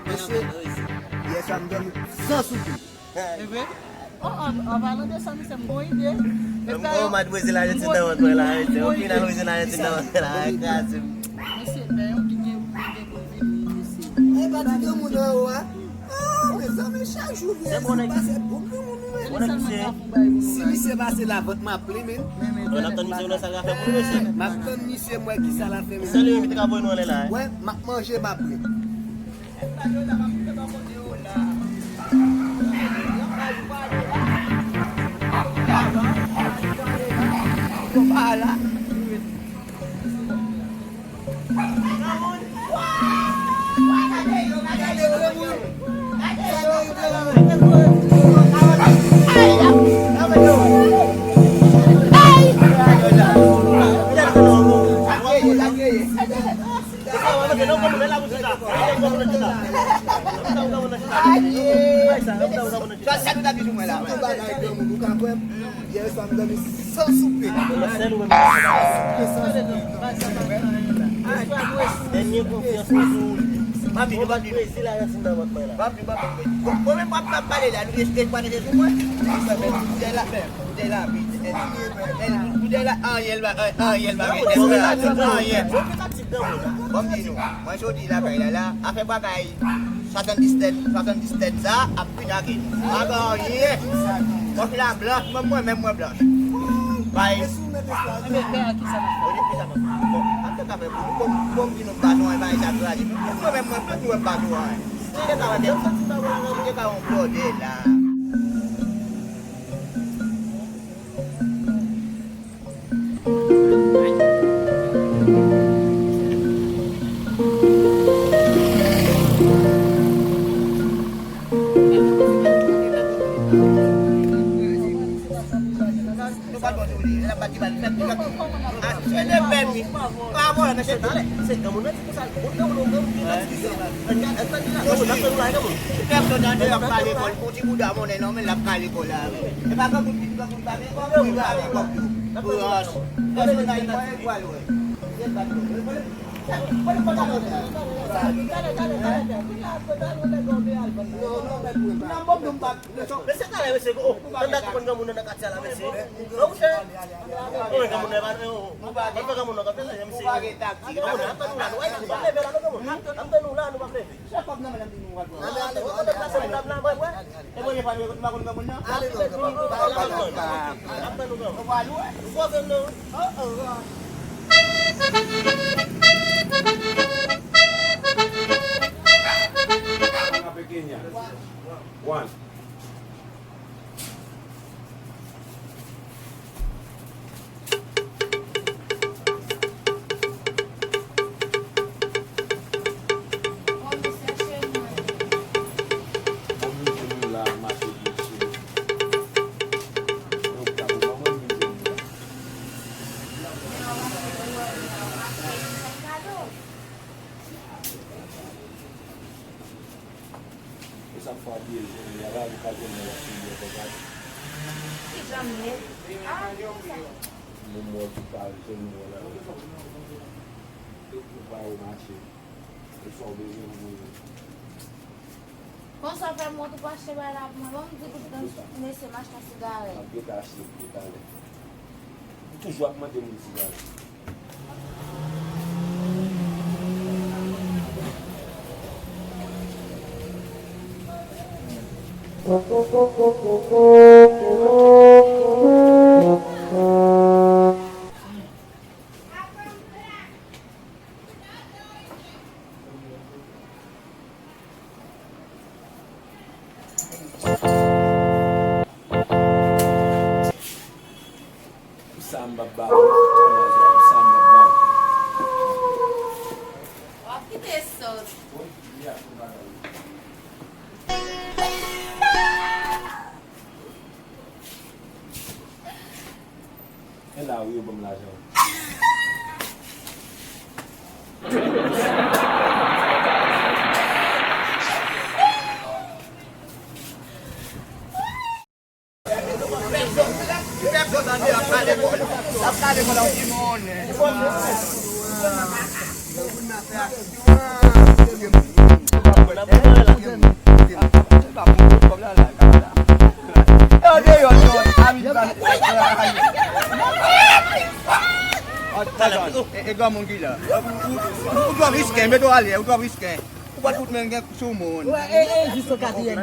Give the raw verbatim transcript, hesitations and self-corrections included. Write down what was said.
Mesye, yè swa m dòmi san soupe. E vre? Oh, an, an palan de sa, misye, m gon ide. E ta yo, m gon ide. Mesye, men yon ki gen, ki gen pou l vini, mesye. E pa ti granmoun anwo a. Ah, mezanmi, chak jou vye, si pase bon granmoun nou ye. Si misye pase la, vant m ap plen, men. M ap tann misye, wè sa l ka fè pou nou, mesye. M ap tann misye, m wè ki sa l ap fè, men. Salye, m te ka voye nou anlè la, eh. Wè, m ap manje, m ap bwè. Sa, sa nou ta di sou mwen la. Tout bagay granmoun, ou ka kwè m. Yè swa m dòmi san soupe. San soupe, san soupe. Dènye konfyans mwen sou ou. Papi, nou pa di. Papi, papi. Bon, mwen menm, papi, papi, pale la, nou eske pa te sou mwen? Koutèy la, koutèy la, koutèy la, Ariel ba, Ariel ba, Ariel. Bon, m di nou, mwen jodi lakay la, la, afè bagay, Swasanndiznèf, swasanndiznèf sa ap vin ak li. Pa gen anyen. Kòf la blanch, menm mwen menm mwen blanch. Bay. Bon, antanke fè pou nou, bon, bon, di nou pa nou anyen bagay sa kraze. Mwen menm mwen blanch, nou wè pa nou anyen. Se de ka wè, m santi pa wè la, nou te ka yon blòdè la. Nou pa t bon tou li, l ap bat ti bal, fèt li, fèt li. A, se de pèmi. Pa vòlè, mesye, talè. Se granmoun nan di konsa, bon granmoun, bon granmoun, bon granmoun. Gad, gad, gad, granmoun, granmoun. Pèsonn nan de ap ka lekòl, pou ti bouda monnen non, men l ap ka lekòl la. E pa granmoun ki granmoun pa gen kòb, wi, pa gen kòb tou. Branch. Pèsonn nan, li pa gen pral wè. Se pa granmoun. Talè, talè, talè, talè. Non, non, men pou m pa Mesye, talè, mesye, oh, nan dat konn granmoun nan katye a la, mesye. Non, monchè. Oh, men granmoun nan, oh, oh. Pa fè granmoun nan, pa fè sa, mesye. Granmoun nan, ap tann nou la, nou, ap leve la, non, granmoun. Ap tann nou la, nou p ap leve. Ap tann nou la, wè, wè. E mwen, pa nou, pa konn granmoun nan. Ap tann nou, granmoun. Ou pa lwen. Ou pa konn, non. Oh, oh, oh. One. E sa k fè w ap bliye l kounye a la, ou pa jwenn nan w ap bliye l konsa. Ki jan m ye? Ah, ki sa? Moun mò ki pa jwenn mò la. Ou pa yo mache. E sa w bezwen pou mwen. Konsa w fè m wont ou pa achte bagay la pou mwen. Ban m di kout gran mesye m achte yon sigarèt. M ap gentan achte pou talè. Ou toujou ap mande moun sigarèt. Pou sa m p ap ba ou, pou sa m p ap ba ou. W ap kite sòt. E la wi yo ban m lajan. Deyò, deyò, a mi pa. E, e granmoun ki la. Ou, ou, ou, ou twò risken, mete w alè, ou twò risken. Ou pral fout men gen sou moun. Wè, e, e, jis o katriyèm.